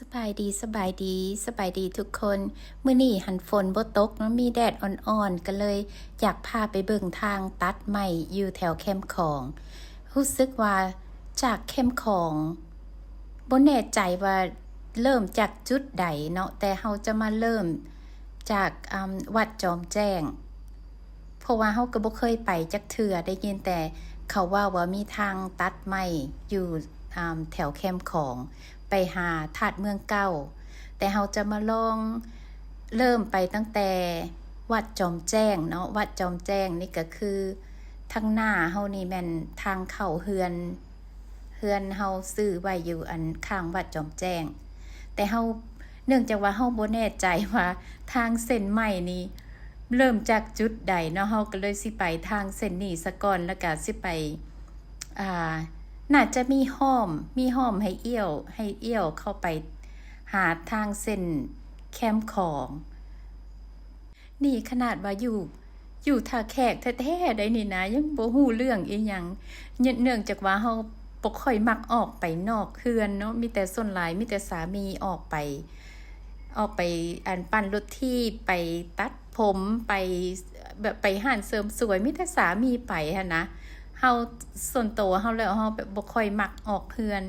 ສະບາຍດີ ສະບາຍດີ ສະບາຍດີທຸກຄົນ. ມື້ນີ້ຫັ້ນຝົນບໍ່ຕົກເນາະ ມີແດດອ່ອນໆ ກໍເລີຍຢາກພາໄປເບິ່ງທາງຕັດໄມ້ຢູ່ແຖວແຄມຂອງ. ຮູ້ສຶກວ່າຈາກແຄມຂອງ ບໍ່ແນ່ໃຈວ່າເລີ່ມຈາກຈຸດໃດເນາະ, ແຕ່ເຮົາຈະມາເລີ່ມຈາກ ອາ ວັດຈອມແຈ້ງ. ເພາະວ່າເຮົາກໍບໍ່ເຄີຍໄປຈັກເທື່ອ, ໄດ້ຍິນແຕ່ເຂົາເວົ້າວ່າມີທາງຕັດໄມ້ຢູ່ ອາ ແຖວແຄມຂອງ ໄປຫາທາດເມືອງເກົ່າ. ແຕ່ເຮົາຈະມາລອງເລີ່ມໄປຕັ້ງແຕ່ວັດຈອມແຈ້ງເນາະ, ວັດຈອມແຈ້ງນີ້ກໍຄືທາງໜ້າເຮົານີ້ແມ່ນທາງເຂົ້າເຮືອນ ເຮືອນເຮົາຊື້ໄວ້ຢູ່ອັນຂ້າງວັດຈອມແຈ້ງ. ແຕ່ເຮົາ ເນື່ອງຈາກວ່າເຮົາບໍ່ແນ່ໃຈວ່າທາງເສັ້ນໃໝ່ນີ້ເລີ່ມຈາກຈຸດໃດເນາະ, ເຮົາກໍເລີຍຊິໄປທາງເສັ້ນນີ້ສາກ່ອນ ແລ້ວກະຊິໄປ ອ່າ ໜ້າຈະມີຮ່ອມ ມີຮ່ອມໃຫ້ລ້ຽວ ໃຫ້ລ້ຽວເຂົ້າໄປຫາທາງເສັ້ນແຄມຂອງ. ນີ້ຂະໜາດວ່າຢູ່ ຢູ່ທ່າແຂກແທ້ໆ ໄດ໋ນີ້ນະ ຍັງບໍ່ຮູ້ເລື່ອງອີ່ຫຍັງ ເນື່ອງຈາກວ່າເຮົາບໍ່ຄ່ອຍມັກອອກໄປນອກເຮືອນເນາະ, ມີແຕ່ ສ່ວນຫຼາຍມີແຕ່ສາມີອອກໄປ ອອກໄປ ອັນ ປັ່ນລົດຖີບ ໄປຕັດຜົມ ໄປ ແບບໄປຮ້ານເສີມສວຍ ມີແຕ່ສາມີໄປຫັ້ນນະ. ເຮົາ ສ່ວນໂຕເຮົາແລ້ວ ເຮົາແບບບໍ່ຄ່ອຍມັກອອກເຮືອນ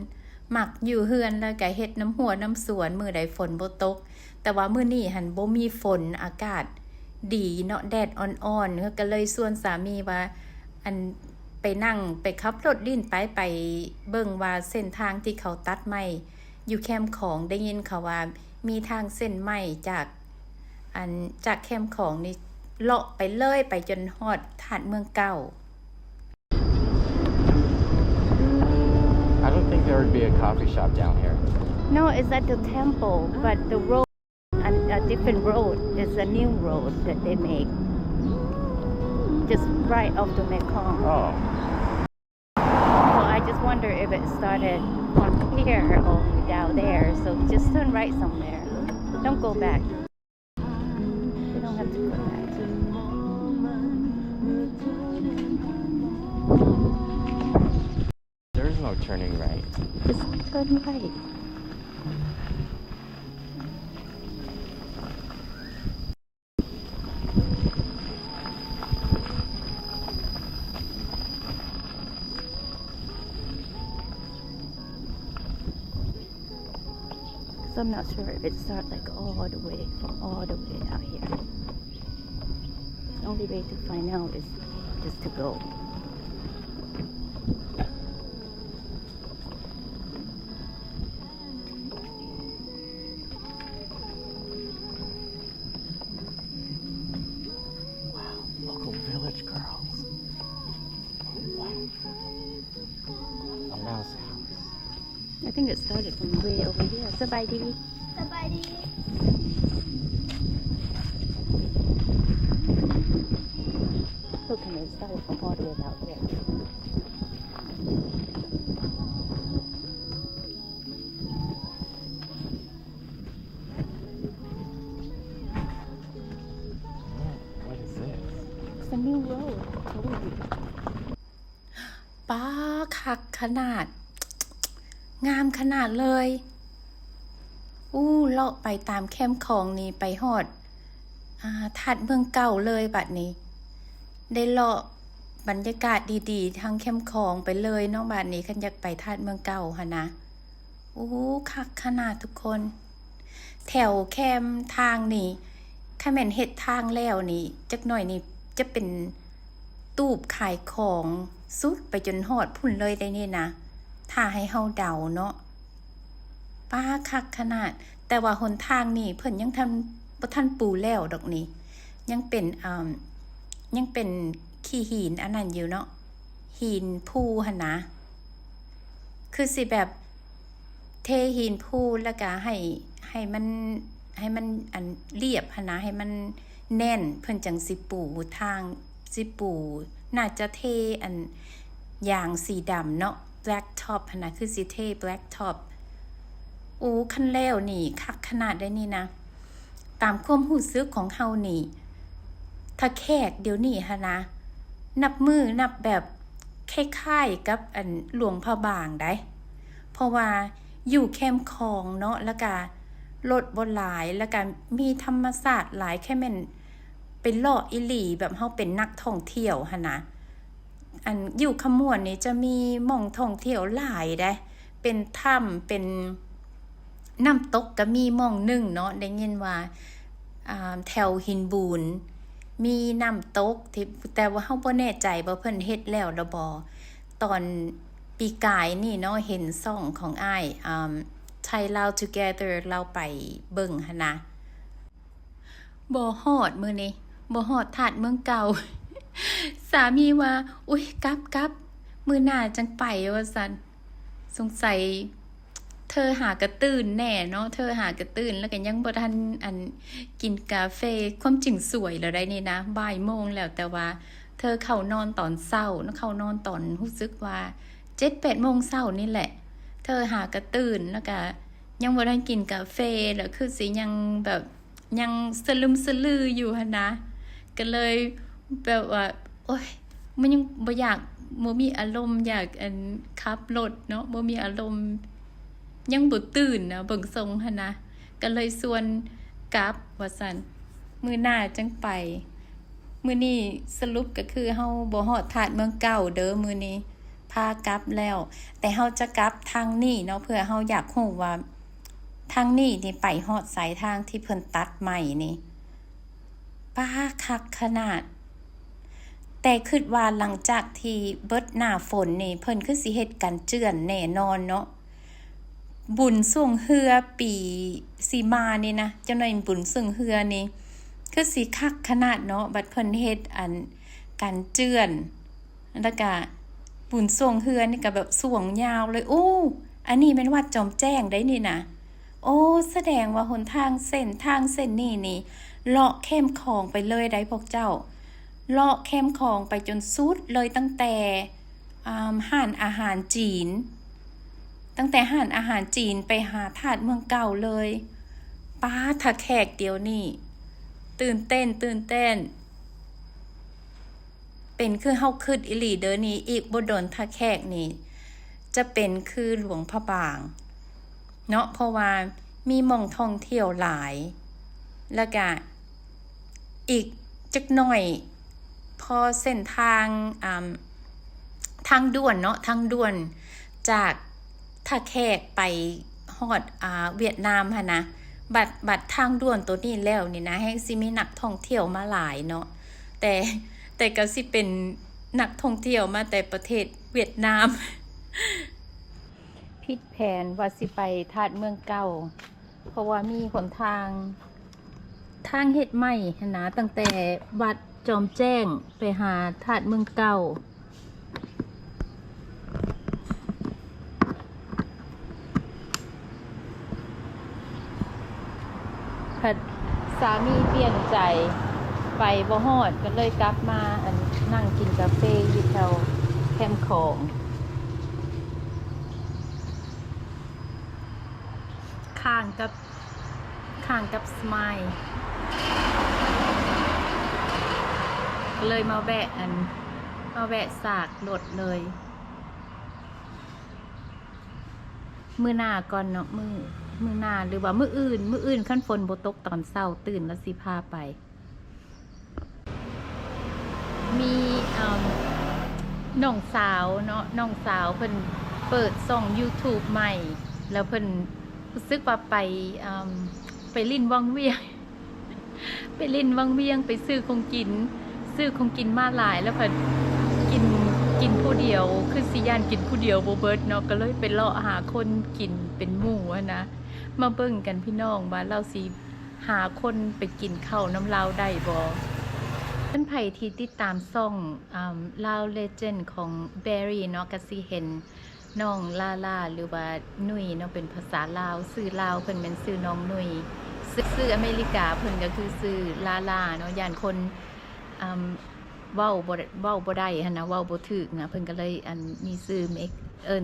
ມັກຢູ່ເຮືອນ ແລ້ວກະເຮັດນຳຮົ້ວນຳສວນ ມື້ໃດຝົນບໍ່ຕົກ. ແຕ່ວ່າມື້ນີ້ຫັ້ນບໍ່ມີຝົນ ອາກາດດີເນາະ ແດດອ່ອນໆ ກໍເລີຍຊວນສາມີວ່າ ອັນ ໄປນັ່ງ ໄປຂັບລົດຫຼິ້ນໄປ ໄປເບິ່ງວ່າເສັ້ນທາງທີ່ເຂົາຕັດໃໝ່ຢູ່ແຄມຂອງ ໄດ້ຍິນເຂົາວ່າມີທາງເສັ້ນໃໝ່ຈາກ ອັນ ຈາກແຄມຂອງນີ້ເລາະໄປເລີຍ ໄປຈົນຮອດທາດເມືອງເກົ່າ. I don't think there would be a coffee shop down here. No, it's at the temple, but the road, a, a different road. It's a new road that they make just right off the Mekong. Oh. So I just wonder if it started on here or down there. So just turn right somewhere. Don't go back. You don't have to go back. There is no turning right. Just turn right. So I'm not sure if it starts, like, all the way, from all the way out here. The only way to find out is just to go. Wow, local village girls. Wow. A mouse house. I think it started from way over here. ສະບາຍດີ. ສະບາຍດີ. Look, and it started from all the way out there. What is this? It's a new road. I told you. ປາ ຄັກຂະໜາດ ງາມຂະໜາດເລີຍ. ອູ້ ເລາະໄປຕາມແຄມຂອງນີ້ໄປຮອດ ອ່າ ທາດເມືອງເກົ່າເລີຍ. ບັດນີ້ໄດ້ເລາະບັນຍາກາດດີໆ ທາງແຄມຂອງໄປເລີຍເນາະ. ບັດນີ້ຄັນຢາກໄປທາດເມືອງເກົ່າຫັ້ນນະ. ໂອ້ ຄັກຂະໜາດທຸກຄົນ. ແຖວແຄມທາງນີ້ ຄັນແມ່ນເຮັດທາງແລ້ວນີ້ ຈັກໜ້ອຍນີ້ຈະເປັນຕູບຂາຍຂອງສຸດໄປຈົນຮອດພຸ້ນເລີຍໄດ໋ນີ້ນະ ຖ້າໃຫ້ເຮົາເດົາເນາະ. ປາ ຄັກຂະໜາດ. ແຕ່ວ່າຫົນທາງນີ້ເພິ່ນຍັງທັນ ບໍ່ທັນປູແລ້ວດອກນີ້ ຍັງເປັນ ເອີ່ມ ຍັງເປັນຂີ້ຫີນອັນນັ້ນຢູ່ເນາະ ຫີນພູຫັ້ນນະ. ຄືຊິແບບເທຫີນພູ ແລ້ວກະໃຫ້ ໃຫ້ມັນ ໃຫ້ມັນ ອັນ ລຽບຫັ້ນນະ ໃຫ້ມັນແໜ້ນ ເພິ່ນຈັ່ງຊິປູທາງ ຊິປູ ໜ້າຈະເທ ອັນ ຢາງສີດຳເນາະ black top ຫັ້ນນະ ຄືຊິເທ black top. ໂອ້ ຄັນແລ້ວນີ້ຄັກຂະໜາດໃດ໋ນີ້ນະ. ຕາມຄວາມຮູ້ສຶກຂອງເຮົານີ້ ຖ້າແຂກດຽວນີ້ຫັ້ນນະ ນັບມື້ນັບແບບຄ້າຍໆກັບ ອັນ ຫຼວງພະບາງໃດ໋ ເພາະວ່າ ຢູ່ແຄມຂອງເນາະ ແລ້ວກະລົດບໍ່ຫຼາຍ ແລ້ວກະມີທຳມະຊາດຫຼາຍ ແຄ່ແມ່ນໄປເລາະອີ່ຫຼີ ແບບເຮົາເປັນນັກທ່ອງທ່ຽວຫັ້ນນະ. ອັນຢູ່ຂະມວນນີ້ຈະມີໝ່ອງທ່ອງທ່ຽວຫຼາຍເດ້ ເປັນຖ້ຳ ເປັນ ນ້ຳຕົກກໍມີໝ່ອງໜຶ່ງເນາະ ໄດ້ຍິນວ່າ ອ່າ ແຖວຫີນບູນມີນ້ຳຕົກທີ່ ແຕ່ວ່າເຮົາບໍ່ແນ່ໃຈວ່າເພິ່ນເຮັດແລ້ວຫຼືບໍ່. ຕອນປີກາຍນີ້ເນາະ ເຫັນຊ່ອງຂອງອ້າຍ ອ່າ Thai Lao Together ລາວໄປເບິ່ງຫັ້ນນະ. ບໍ່ຮອດມື້ນີ້ ບໍ່ຮອດທາດເມືອງເກົ່າ. ສາມີວ່າ ອຸ້ຍ ກັບ ກັບ ມື້ໜ້າຈັ່ງໄປ ວ່າຊັ້ນ. ສົງໄສເທີຫາກະຕື່ນແນ່ເນາະ ເທີຫາກະຕື່ນ ແລ້ວກະຍັງບໍ່ທັນ ອັນ ກິນກາເຟ. ຄວາມຈິງສວຍແລ້ວໄດ໋ນີ້ນະ ບ່າຍໂມງແລ້ວ ແຕ່ວ່າເທີເຂົ້ານອນຕອນເຊົ້າ ເຂົ້ານອນຕອນ ຮູ້ສຶກວ່າ ເຈັດແປດໂມງເຊົ້ານີ້ແຫຼະ. ເທີຫາກະຕື່ນ ແລ້ວກະຍັງບໍ່ທັນກິນກາເຟ ແລ້ວຄືຊິຍັງແບບ ຍັງສະລຶມສະລືຢູ່ຫັ້ນນະ ກໍເລີຍແບບວ່າ ໂອ້ຍ ມັນຍັງບໍ່ຢາກ ບໍ່ມີອາລົມຢາກ ອັນ ຂັບລົດເນາະ ບໍ່ມີອາລົມ ຍັງບໍ່ຕື່ນນະ ເບິ່ງຊົງຫັ້ນນະ ກໍເລີຍຊວນກັບວ່າຊັ້ນ ມື້ໜ້າຈັ່ງໄປ. ມື້ນີ້ສະຫຼຸບກໍຄືເຮົາບໍ່ຮອດທາດເມືອງເກົ່າເດີ ມື້ນີ້ພາກັບແລ້ວ ແຕ່ເຮົາຈະກັບທາງນີ້ເນາະ ເພື່ອເຮົາຢາກຮູ້ວ່າ ທາງນີ້ນີ້ໄປຮອດໃສ ທາງທີ່ເພິ່ນຕັດໃໝ່ນີ້ ປ້າ ຄັກຂະໜາດ. ແຕ່ຄິດວ່າຫຼັງຈາກທີ່ເບິດໜ້າຝົນນີ້ ເພິ່ນຄືຊິເຮັດກັນເຈື່ອນແນ່ນອນເນາະ. ບຸນຊ່ວງເຮືອປີຊິມານີ້ນະ ເຈົ້າໜ້ອຍບຸນຊ່ວງເຮືອນີ້ ຄືຊິຄັກຂະໜາດເນາະ ບັດເພິ່ນເຮັດ ອັນ ກັນເຈື່ອນ ແລ້ວກະບຸນຊ່ວງເຮືອນີ້ກະແບບຊ່ວງຍາວເລີຍ. ໂອ້ ອັນນີ້ແມ່ນວັດຈອມແຈ້ງໄດ໋ນີ້ນະ. ໂອ້ ສະແດງວ່າຫົນທາງເສັ້ນ ທາງເສັ້ນນີ້ນີ້ ເລາະແຄມຂອງໄປເລີຍໄດ໋ພວກເຈົ້າ ເລາະແຄມຂອງໄປຈົນສຸດເລີຍ ຕັ້ງແຕ່ ອ່າ ຮ້ານອາຫານຈີນ ຕັ້ງແຕ່ຮ້ານອາຫານຈີນໄປຫາທາດເມືອງເກົ່າເລີຍ. ປ້າ ທ່າແຂກດຽວນີ້ ຕື່ນເຕັ້ນ ຕື່ນເຕັ້ນ. ເປັນຄືເຮົາຄິດອີ່ຫຼີເດີນີ້ ອີກບໍ່ດົນທ່າແຂກນີ້ຈະເປັນຄືຫຼວງພະບາງເນາະ ເພາະວ່າມີໝ່ອງທ່ອງທ່ຽວຫຼາຍ ແລ້ວກະອີກຈັກໜ້ອຍ ພໍເສັ້ນທາງ ອ່າ ທາງດ່ວນເນາະ ທາງດ່ວນຈາກທ່າແຂກໄປຮອດ ອ່າ ຫວຽດນາມຫັ້ນນະ. ບັດ ບັດທາງດ່ວນໂຕນີ້ແລ້ວນີ້ນະ ແຮ່ງຊິມີນັກທ່ອງທ່ຽວມາຫຼາຍເນາະ ແຕ່ ແຕ່ກໍຊິເປັນນັກທ່ອງທ່ຽວມາແຕ່ປະເທດຫວຽດນາມ. ຜິດແຜນວ່າຊິໄປທາດເມືອງເກົ່າ ເພາະວ່າມີຫົນທາງ ທາງເຮັດໃໝ່ຫັ້ນນະ ຕັ້ງແຕ່ວັດຈອມແຈ້ງໄປຫາທາດເມືອງເກົ່າ. ພັດສາມີປ່ຽນໃຈໄປບໍ່ຮອດ ກໍເລີຍກັບມາ ອັນ ນັ່ງກິນກາເຟຢູ່ແຖວແຄມຂອງ ຂ້າງກັບ ຂ້າງກັບສະມາຍ ກໍເລີຍມາແວະ ອັນ ມາແວະສາກລົດເລີຍ. ມື້ໜ້າກ່ອນເນາະ ມື້ ມື້ໜ້າ ຫຼືວ່າມື້ອື່ນ ມື້ອື່ນຄັນຝົນບໍ່ຕົກຕອນເຊົ້າ ຕື່ນແລ້ວຊິພາໄປ. ມີ ເອີ່ມ ນ້ອງສາວເນາະ ນ້ອງສາວເພິ່ນເປີດຊ່ອງ YouTube ໃໝ່ ແລ້ວເພິ່ນ ຮູ້ສຶກວ່າໄປ ເອີ່ມ ໄປຫຼິ້ນວັງວຽງ ໄປຫຼິ້ນວັງວຽງ ໄປຊື້ຂອງກິນ ຊື້ຂອງກິນມາຫຼາຍ ແລ້ວພັດກິນ ກິນຜູ້ດຽວ ຄືຊິຢ້ານກິນຜູ້ດຽວບໍ່ເບິດເນາະ ກໍເລີຍໄປເລາະຫາຄົນກິນເປັນໝູ່ຫັ້ນນະ. ມາເບິ່ງກັນພີ່ນ້ອງວ່າລາວຊິຫາຄົນໄປກິນເຂົ້ານຳລາວໄດ້ບໍ່? ຄັນໃຜທີ່ຕິດຕາມຊ່ອງ ອ່າ Lao Legend ຂອງ Berry ເນາະ ກໍຊິເຫັນ ນ້ອງລາລາ ຫຼືວ່ານຸ້ຍເນາະ ເປັນພາສາລາວ ຊື່ລາວເພິ່ນແມ່ນຊື່ນ້ອງນຸ້ຍ ຊື່ ຊື່ອາເມລິກາເພິ່ນກໍຄືຊື່ລາລາເນາະ. ຢ້ານຄົນ ອ່າ ເວົ້າບໍ່ ເວົ້າບໍ່ໄດ້ຫັ້ນນະ ເວົ້າບໍ່ຖືກນະ ເພິ່ນກໍເລີຍ ອັນ ມີຊື່ ເອີ້ນ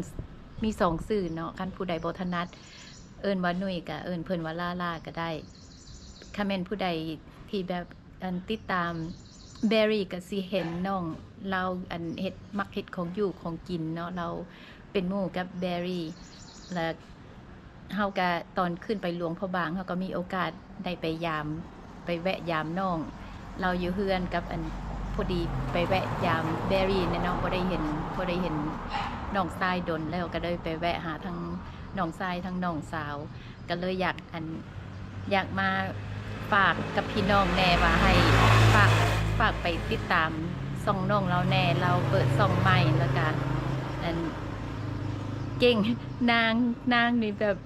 ມີສອງຊື່ເນາະ. ຄັນຜູ້ໃດບໍ່ຖະໜັດເອີ້ນວ່ານຸ້ຍ ກໍເອີ້ນເພິ່ນວ່າລາລາກໍໄດ້. ຄັນແມ່ນຜູ້ໃດທີ່ແບບ ອັນ ຕິດຕາມ Berry ກໍຊິເຫັນນ້ອງລາວ ອັນ ເຮັດ ມັກເຮັດຂອງຢູ່ຂອງກິນເນາະ. ລາວເປັນໝູ່ກັບ Berry ແລ້ວ ເຮົາກະ ຕອນຂຶ້ນໄປຫຼວງພະບາງ ເຮົາກໍມີໂອກາດໄດ້ໄປຢາມ ໄປແວະຢາມນ້ອງລາວຢູ່ເຮືອນກັບອັນ ພໍດີໄປແວະຢາມແບຣີແດ່ເນາະ ບໍ່ໄດ້ເຫັນ ບໍ່ໄດ້ເຫັນນ້ອງຊາຍດົນແລ້ວ ກໍເລີຍໄປແວະຫາທັງນ້ອງຊາຍ ທັງນ້ອງສາວ ກໍເລີຍຢາກ ອັນ ຢາກມາຝາກກັບພີ່ນ້ອງແດ່ວ່າໃຫ້ຝາກ ຝາກໄປຕິດຕາມຊ່ອງນ້ອງລາວແດ່ ລາວເປີດຊ່ອງໃໝ່ ແລ້ວກະ ອັນ ເກັ່ງ ນາງ ນາງນີ້ແບບ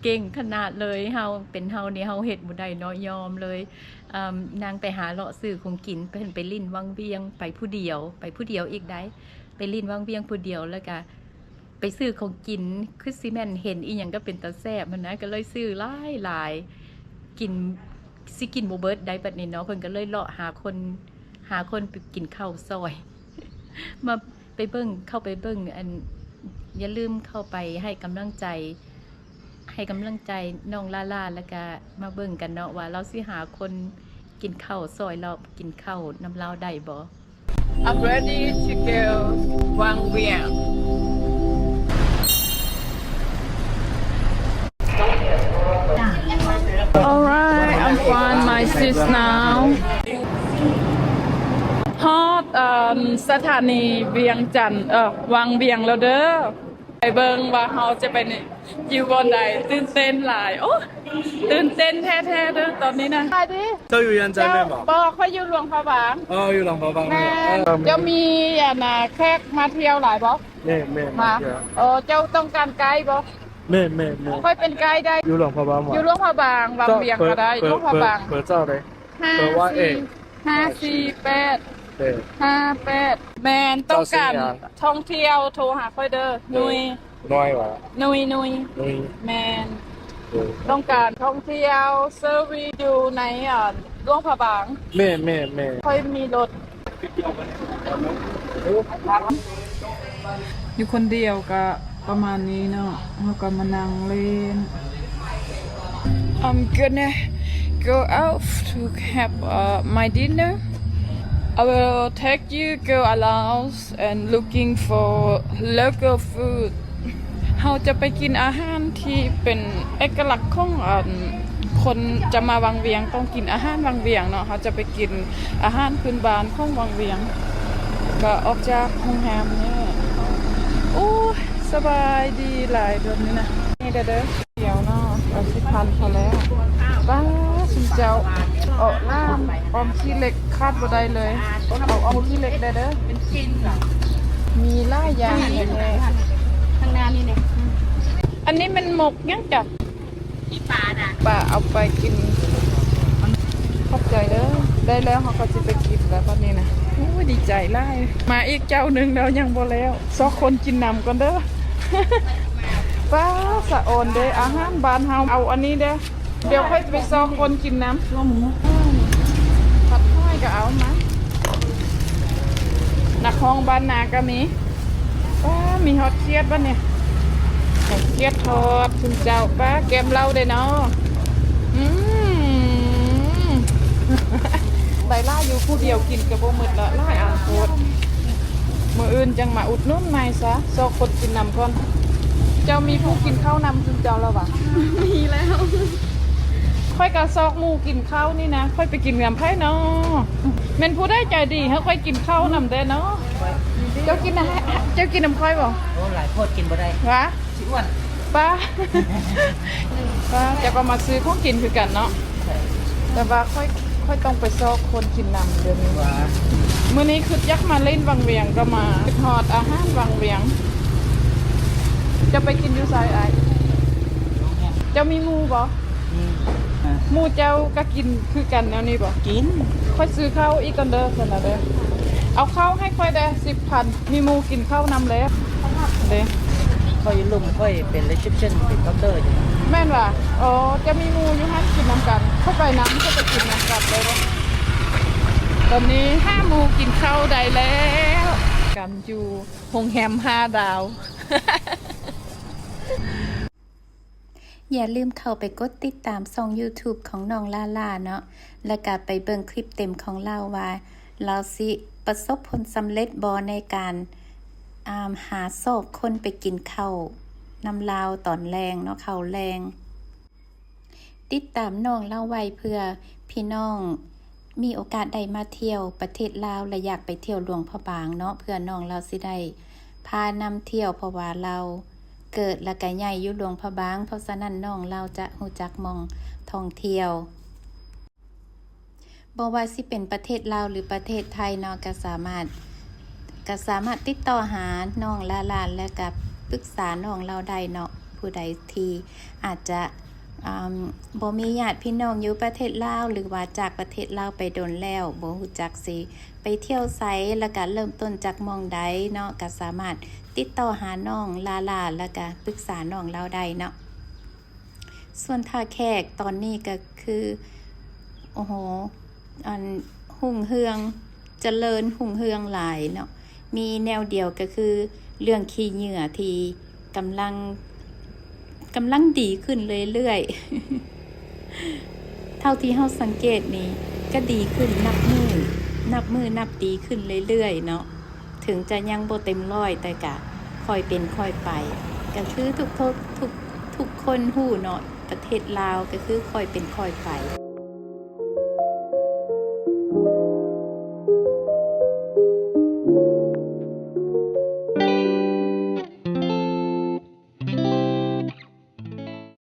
ເກັ່ງຂະໜາດເລີຍ ເຮົາ ເປັນເຮົານີ້ເຮົາເຮັດບໍ່ໄດ້ເນາະ ຍອມເລີຍ. ເອີ່ມ ນາງໄປຫາເລາະຊື້ຂອງກິນ ເພິ່ນໄປຫຼິ້ນວັງວຽງ ໄປຜູ້ດຽວ ໄປຜູ້ດຽວອີກໃດ໋ ໄປຫຼິ້ນວັງວຽງຜູ້ດຽວ ແລ້ວກະ ໄປຊື້ຂອງກິນ ຄືຊິແມ່ນເຫັນອີ່ຫຍັງກໍເປັນຕາແຊບຫັ້ນນະ ກໍເລີຍຊື້ຫຼາຍໆ ກິນ ຊິກິນບໍ່ເບິດໄດ໋ບັດນີ້ເນາະ ເພິ່ນກໍເລີຍເລາະຫາຄົນ ຫາຄົນໄປກິນເຂົ້າຊອຍ ມາໄປເບິ່ງ ເຂົ້າໄປເບິ່ງ ອັນ ຢ່າລືມເຂົ້າໄປໃຫ້ກຳລັງໃຈ ໃຫ້ກຳລັງໃຈນ້ອງລາລາ ແລ້ວກະມາເບິ່ງກັນເນາະວ່າລາວຊິຫາຄົນກິນເຂົ້າຊອຍ ລາວກິນເຂົ້ານຳລາວໄດ້ບໍ່? I'm ready to go ວັງວຽງ. Alright, I'm find my sis now. ຮອດ ເອີ່ມ ສະຖານີວຽງຈັນ ເອີ ວັງວຽງແລ້ວເດີ. ໄປເບິ່ງວ່າເຮົາຈະໄປຢູ່ບ່ອນໃດ ຕື່ນເຕັ້ນຫຼາຍ ໂອ້ ຕື່ນເຕັ້ນແທ້ໆເດີຕອນນີ້ນະ. ສະບາຍດີ. ເຈົ້າຢູ່ວຽງຈັນແມ່ນບໍ່? ບໍ່ ຂ້ອຍຢູ່ຫຼວງພະບາງ. ອໍ ຢູ່ຫຼວງພະບາງ. ແມ່ນ. ເຈົ້າມີອັນນາແຂກມາທ່ຽວຫຼາຍບໍ່? ແມ່ນໆ ມາທ່ຽວ. ເອີ ເຈົ້າຕ້ອງການໄກບໍ່? ແມ່ນໆ ຂ້ອຍເປັນໄກໄດ້. ຢູ່ຫຼວງພະບາງບໍ່? ຢູ່ຫຼວງພະບາງ ວັງວຽງກໍໄດ້. ຫຼວງພະບາງ. ເບີເຈົ້າໃດ? ຫ້າສີ່ແປດ ຫ້າສີ່ແປດ ຫ້າແປດ. ແມ່ນ ຕ້ອງການທ່ອງທ່ຽວໂທຫາຂ້ອຍເດີ. ໜຸ່ຍ ໜຸ່ຍຫວາ? ໜຸ່ຍ ໜຸ່ຍ ໜຸ່ຍ. ແມ່ນ. ເອີ ຕ້ອງການທ່ອງທ່ຽວເຊີວິສຢູ່ໃນ ອາ ຫຼວງພະບາງ. ແມ່ນໆໆ. ຂ້ອຍມີລົດ. ຢູ່ຄົນດຽວກະປະມານນີ້ເນາະ ເຮົາກະມານັ່ງຫຼິ້ນ. I'm gonna go out to have, uh, my dinner. I will take you go around and looking for local food. ເຮົາຈະໄປກິນອາຫານທີ່ເປັນເອກະລັກຂອງ ອັນ ຄົນຈະມາວັງວຽງ ຕ້ອງກິນອາຫານວັງວຽງເນາະ. ເຮົາຈະໄປກິນອາຫານພື້ນບ້ານຂອງວັງວຽງ ກໍອອກຈາກໂຮງແຮມນີ້. ໂອ້ຍ ສະບາຍດີຫຼາຍດຽວນີ້ນະ. ນີ້ເດີ ດຽວເນາະ ເອົາສິບພັນພໍແລ້ວ. ປ້າ ຊຸມເຈົ້າ ເອາະຫຼາມ ອອມຂີ້ເຫຼັກຂາດບໍ່ໄດ້ເລີຍ. ເອົາອອມຂີ້ເຫຼັກໄດ້ເດີ. ມີຫຼາຍຢ່າງແທ້ໆ. ຂ້າງໜ້ານີ້ເດ. ອັນນີ້ແມ່ນໝົກຫຍັງຈະ? ປາເອົາໄປກິນ. ຂອບໃຈເດີ. ໄດ້ແລ້ວ ເຮົາກໍຊິໄປກິນແລ້ວບັດນີ້ນະ. ໂອ້ຍ ດີໃຈຫຼາຍ. ມາອີກເຈົ້າໜຶ່ງແລ້ວ ຍັງບໍ່ແລ້ວ. ຊອກຄົນກິນນຳກ່ອນເດີ. ປ້າ ສະອອນເດ້ ອາຫານບ້ານເຮົາ. ເອົາອັນນີ້ເດ້. ດຽວຂ້ອຍຈະໄປຊອກຄົນກິນນຳ. ຜັດຫອຍກໍເອົາມາ. ນັກຮ້ອງບ້ານນາກໍມີ. ປ້າ ມີຮອດຂຽດບັດນີ້. ຂຽດທອດ ຊຸມເຈົ້າ. ປ້າ ແກ້ມເຫຼົ້າເດ້ເນາະ. ອືມ ໄດ້ຫຼາຍຢູ່ ຜູ້ດຽວກິນກໍບໍ່ໝົດລະ ຫຼາຍອັນໂພດ. ມື້ອື່ນຈັ່ງມາອຸດໜູນໃໝ່ຊະ. ຊອກຄົນກິນນຳກ່ອນ. ເຈົ້າມີຜູ້ກິນເຂົ້ານຳຊຸມເຈົ້າແລ້ວຫວາ? ມີແລ້ວ. ຂ້ອຍກໍຊອກໝູ່ກິນເຂົ້ານີ້ນະ. ຂ້ອຍໄປກິນນຳໃຜເນາະ? ແມ່ນຜູ້ໃດໃຈດີໃຫ້ຂ້ອຍກິນເຂົ້ານຳແດ່ເນາະ? ເຈົ້າກິນນະ ເຈົ້າກິນນຳຂ້ອຍບໍ່? ໂອ້ ຫຼາຍໂພດ ກິນບໍ່ໄດ້. ຫວາ? ຊິອ້ວນ. ປ້າ ປ້າ ເຈົ້າກໍມາຊື້ຂອງກິນຄືກັນເນາະ. ແຕ່ວ່າຂ້ອຍ ຂ້ອຍຕ້ອງໄປຊອກຄົນກິນນຳດຽວນີ້. ມື້ນີ້ຄິດຢາກມາຫຼິ້ນວັງວຽງກໍມາ. ຄິດຮອດອາຫານວັງວຽງ. ເຈົ້າໄປກິນຢູ່ໃສອ້າຍ? ເຈົ້າມີໝູ່ບໍ່? ອືມ ໝູ່ເຈົ້າກໍກິນຄືກັນແນວນີ້ບໍ່? ກິນ. ຂ້ອຍຊື້ເຂົ້າອີກກ່ອນເດີ ຊັ້ນນະເດີ. ເອົາເຂົ້າໃຫ້ຂ້ອຍແດ່ ສິບພັນ. ມີໝູ່ກິນເຂົ້ານຳແລ້ວເດ້. ຂ້ອຍລົມ ຂ້ອຍເປັນ reception ເປັນ counter ຢູ່. ແມ່ນຫວາ? ອໍ ຈະມີໝູ່ຢູ່ຫັ້ນກິນນຳກັນ. ຂ້ອຍໄປນຳ ຂ້ອຍໄປກິນນຳກັນໄດ້ບໍ່? ຕອນນີ້ຫາໝູ່ກິນເຂົ້າໄດ້ແລ້ວ ກັນຢູ່ໂຮງແຮມຫ້າດາວ. ຢ່າລືມເຂົ້າໄປກົດຕິດຕາມຊ່ອງ YouTube ຂອງນ້ອງລາລາເນາະ ແລ້ວກະໄປເບິ່ງຄລິບເຕັມຂອງລາວວ່າ ລາວຊິປະສົບຜົນສຳເລັດບໍ່ໃນການ ອາ ຫາຊອກຄົນໄປກິນເຂົ້າ ນຳລາວຕອນແລງເນາະ ເຂົ້າແລງ. ຕິດຕາມນ້ອງລາວໄວ້ ເພື່ອພີ່ນ້ອງມີໂອກາດໄດ້ມາທ່ຽວປະເທດລາວ ແລະ ຢາກໄປທ່ຽວຫຼວງພະບາງເນາະ ເພື່ອນ້ອງລາວຊິໄດ້ພານຳທ່ຽວ ເພາະວ່າລາວເກີດແລະກະໃຫຍ່ຢູ່ຫຼວງພະບາງ, ເພາະສະນັ້ນນ້ອງລາວຈະຮູ້ຈັກໝ່ອງທ່ອງທ່ຽວ. ບໍ່ວ່າຊິເປັນປະເທດລາວ ຫຼື ປະເທດໄທເນາະ ກະສາມາດ ກະສາມາດຕິດຕໍ່ຫານ້ອງລາລາ ແລະ ກະປຶກສານ້ອງລາວໄດ້ເນາະ. ຜູ້ໃດທີ່ອາດຈະ ອາ ບໍ່ມີຍາດພີ່ນ້ອງຢູ່ປະເທດລາວ ຫຼືວ່າຈາກປະເທດລາວໄປດົນແລ້ວ ບໍ່ຮູ້ຈັກຊິໄປທ່ຽວໃສ ແລະກະເລີ່ມຕົ້ນຈາກໝ່ອງໃດເນາະ ກະສາມາດຕິດຕໍ່ຫານ້ອງລາລາ ແລະກະປຶກສານ້ອງລາວໄດ້ເນາະ. ສ່ວນທ່າແຂກຕອນນີ້ກະຄື ໂອ້ໂຫ ອັນ ຮຸ່ງເຮືອງ ຈະເລີນຮຸ່ງເຮືອງຫຼາຍເນາະ. ມີແນວດຽວກະຄືເລື່ອງຂີ້ເຫຍື້ອທີ່ກຳລັງ ກຳລັງດີຂຶ້ນເລື້ອຍໆ. ເທົ່າທີ່ເຮົາສັງເກດນີ້ກະດີຂຶ້ນນັບມື້ ນັບມື້ນັບດີຂຶ້ນເລື້ອຍໆເນາະ. ເຖິງຈະຍັງບໍ່ເຕັມຮ້ອຍ ແຕ່ກະຄ່ອຍເປັນຄ່ອຍໄປ ກະຄືທຸກ ທຸກ ທຸກ ທຸກຄົນຮູ້ເນາະ ປະເທດລາວກະຄືຄ່ອຍເປັນຄ່ອຍໄປ.